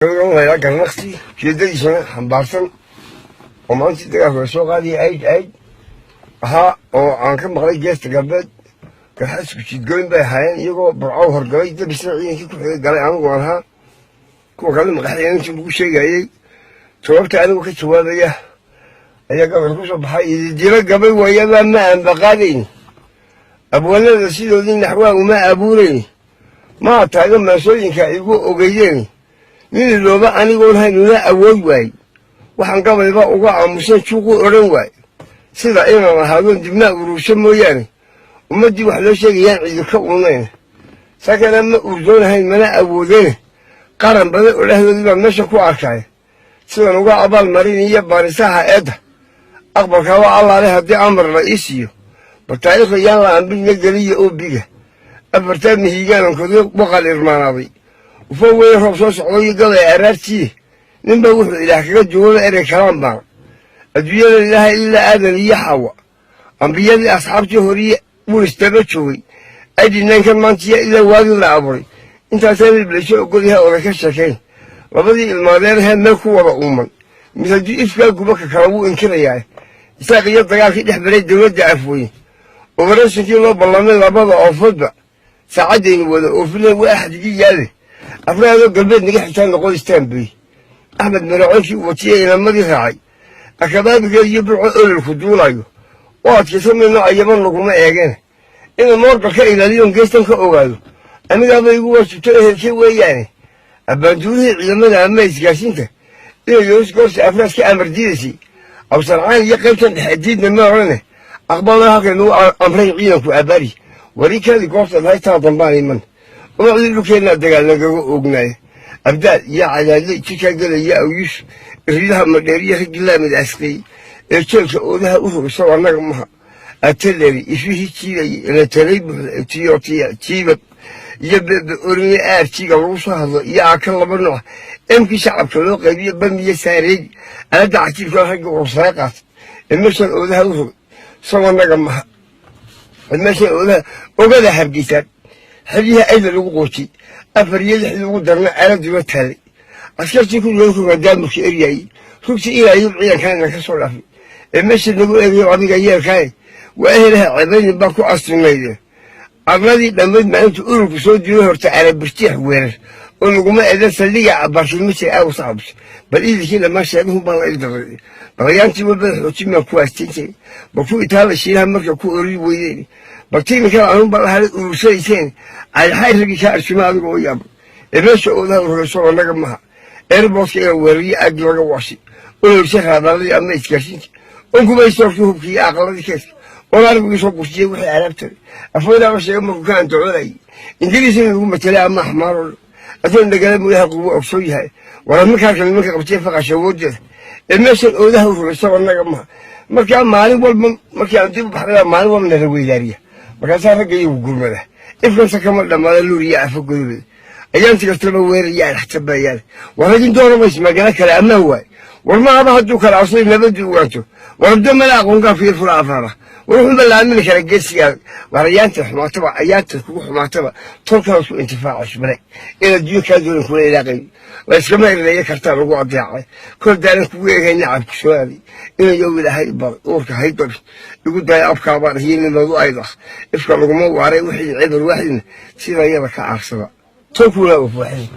Gabaygan Garnaqsi ujeedadiisuna xambaarsan oo maalintii dagaalka la soo qaadaya ayd ayd ahaa oo aan ka maqlay geesta galbeed. Garxasku jidgoyn bay ahaayeen, iyagoo Burcow horgalay, dabisna ciidankii ku xigay galay. Anigu aan ahaa kuwa kale maqaxda intii lagu sheegayey. Jawaabta anigu ka jawaabaya ayaa gabal ku soo baxay. Ididiro gabay waayabaa ma aanbaqaadayn, abwanada sidoodii naxwaa uma abuurayn, maa taago maasooyinka igu ogeeyeen. Nin ilooba anigoon haynuna awood waay, waxaan gabayba uga aamusan juuqu odhan waay, sida inaan ahaadoon dibnaa urursho mooyaane. Ummaddii wax loo sheegayaan ciidi ka uunayn, sakana ma uurdoonahayn mana awoodeen. Qaran badan oo dhexdoodii baan meesha ku arkay, sidan uga abaal marin iyo baarisaha eedda aqbalkaa waa Allaale. Haddii amar la ii siiyo, bal taariikhda yaan la ambidna geliya oo biga afartaa mihiigaanan waqal irmaanaaday ufo weyn roob soo socdo iyo gabay araartiiye. Ninba wuxuu Ilaah kaga jawaaba erey kalaan baana adduunyada Ilaaha ilaa Aadan iyo Xawa, ambiyadii, asxaabtii horiye wuristaba joogay, adinankan maantiya ilaa waagii la abuuray. Intaasaa laysu ogolyahay oday ka sheekayn. Labadii ilmaadeerahee meel ku wada uuman, mid haddii ifkaa guba ka kala wuu inkirayaa. Isaaq iyo dagaalkii dhex baray dowladda Afweyne, obarashinkii loo ballamay labada oofoodba, saacaddaynu wada oofine waa axdigii yaale. Afraadoo galbeed naga xitaa noqon Istanbul, Axmed maraconkii watiye inamadii raacay, akabaabigeed iyo Burco ololku duulayo oo adkaysa mayno, ayaban laguma eegeen. Ina moorgal ka ilaaliyoon geestan ka ogaado anigaaba igu waajibto ehelkee weeyaane. Abbaanduurihii ciidamada ama isgaarsiinta inay Yoos goorsi afraad ka amar diidaysay, Awsarcaan iyo qaybtan dhexe diidna ma odhane, aqbalna halkay nagu amray ciidanku abaari warikaadii goobta haytaa dambaan iman umacdii dhulkeennaa dagaal nagaga oognaaye. Abdaal iyo Cadaadle jidkaa gelaya, Awyuus iridaha Madheeriya, raggii laamid asqeey ee jeelka oodaha u rogsow annaga maha. Ateleri ifihii jiidayay ilatalay buuxda tiyotiya jiibab iyo bebe orine aarjiga lagu soo hadlo iyo aaka laba nooc emkii shacabka loo qaybiyo bamiyo saareegi alada cajiibka ragga ursaay qaatay ee meeshan oodaha u rogay sow annaga maha. Meeshan oodaha ogada Hargeysaan xeryaha ayda lagu qoojiyey, afar iyo lix lagu darna aaladuma taalay, askartii ku yoolkuga daamurka eryaayey rugti ilaayub ciidankaana ka soo dhaafay ee meesha nagu eegayo adiga yeelkaaye. Waa ehelaha cebaynin baa ku astunayde arladii dhammayd maalinta ururku soo diiro horta arabirjeex weerar oo laguma eedan saldhiga abaartilma jira aaw saxabs. Bal iidinkii dhammaan sheeguhu baa la ildaray, balayaantii walbada xoojin baan ku aastin jiray, bal ku itaala shiinaha marka ku ori weydeen, bal tiiminkada anun baa lahala urursanayseen calixay raggii kaa arjuma adiga oo yaaba ee meesha oodaha ururayso annaga maha. Airportka ina weerariyo aag laga waashay ololsha raadaaladii ama isgaarsiinta onkubaystoorkii hubkii iyo aqaladii keeska oon arbigii soo gurtiyey wixii alaabtay afweynaaba sheega markuu ka andacoonayay Ingiriis in lagu matelay ama axmaaro adoon dhagala mooyaha qubu ogsoon yahay. Wararmakaarka nimanka qabtay faqasha awoodeeda ee meeshan oodaha u rogayso annaga maha. Markaa maalin walba markii aan dib u baxday, maalin walba nala weydaariya, markaasaa ragga iyagu gurmada ifkansa kama dhammaada luuriya afa godobeed ayaanti kastaba weeraya alxtabayaan. War ragin doonamays magaalo kale amaan waay. War maaba hadduu kala asay nabaddu ugaanto, war abdo mala aqoongaafka iyo fura afaara. War wuxuunba la aamini kara geesigaa. War ayaanta xumaataba, ayaanta kugu xumaataba, tolkaas ku intifaacays bale in adduunyo kaa doonan kula ilaaqayn la iskama irleeya kartaa lagu adeecay kol daalan kugu eegay nacabku soo aaday inayow Ilaahay bar uurka haydabi igu daya abkaabaan iyo nimadu aydah ifka laguma waaray wixii cibar waaxidna sida iyada ka caarsada tolkuuna ufuuxin.